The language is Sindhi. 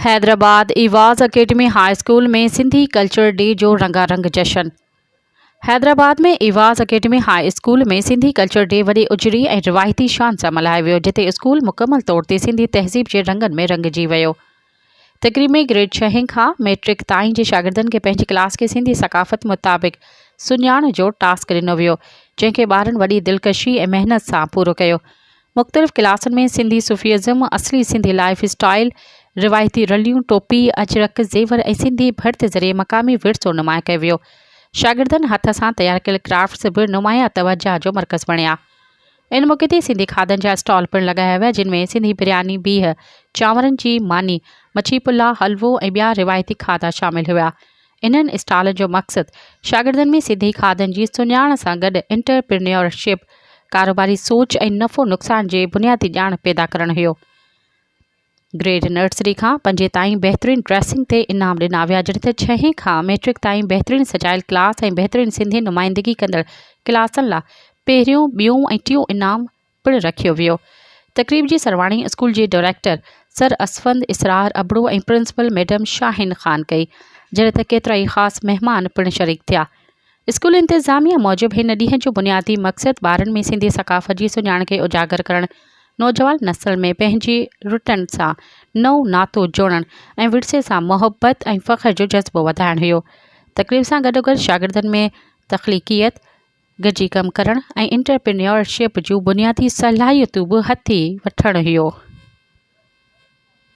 Hyderabad, Ewaz academy high school ۾ Sindhi culture day جو رنگا رنگ جشن. Hyderabad ۾ Ewaz academy high school ۾ Sindhi culture day وڏي اجري ۽ روايتي شان سان ملهايو ويو، جتي اسڪول مڪمل طور تي سنڌي تهذيب جي رنگن ۾ رڱجي ويو. تقريب ۾ گريڊ ڇهين کان ميٽرڪ تائين جي شاگردن کي پنهنجي ڪلاس کي سنڌي ثقافت مطابق سڃاڻ جو ٽاسڪ ڏنو ويو، جنهن کي ٻارن وڏي دلڪشي ۽ محنت سان پورو ڪيو. مختلف ڪلاسن ۾ سنڌي صوفيزم، اصلي سنڌي لائيف اسٽائيل، روايتي رليون، ٽوپي، اجرڪ، زيور ۽ سنڌي ڀرت ذريعي مقامي ورثو نمايان ڪيو ويو. شاگردن هٿ سان تيار ڪيل ڪرافٽس به نمايان توجهه جو مرڪز بڻيا. ان موقعي تي سنڌي کاڌن جا اسٽال پڻ لڳايا ويا، جن ۾ سنڌي برياني، بيهه، چانورن جي ماني، مڇي پلاء، حلوو ۽ ٻيا روايتي کاڌا شامل هيا. انهن اسٽالن جو مقصد شاگردن ۾ سنڌي کاڌن جي سڃاڻ سان گڏ انٽرپرينيورشپ، ڪاروباري سوچ ۽ نفعو نقصان جي بنيادي ڄاڻ پيدا ڪرڻ هيو. گريڊ نرسري کان پنجين تائين بهترين ڊريسنگ تي انعام ڏنا ويا جڏهن ته ڇهين کان ميٽرڪ تائين بهترين سجايل ڪلاس ۽ بهترين سنڌي نمائندگي ڪندڙ ڪلاسن لا پهريون، ٻيون ۽ ٽيون انعام پڻ رکيو ويو. تقريب جي سرواڻي اسڪول جي director sir Asfand Israr Abro ۽ principal madam Shaheen Khan ڪئي، جڏهن ته ڪيترائي خاص مهمان پڻ شريڪ ٿيا. اسڪول انتظاميا موجب هن ڏينهن جو بنيادي مقصد ٻارن ۾ سنڌي ثقافت جي سڃاڻ کي اجاگر ڪرڻ، نوجوان نسل ۾ پنهنجي رٽن سان نئون ناتو جوڙڻ ۽ ورثي سان محبت ۽ فخر جو جذبو وڌائڻ هيو. تقريب سان گڏوگڏ شاگردن ۾ تخليقيت، گڏجي ڪم ڪرڻ ۽ انٽرپرينيورشپ جون بنيادي صلاحيتون به هٿي وٺڻ هيو.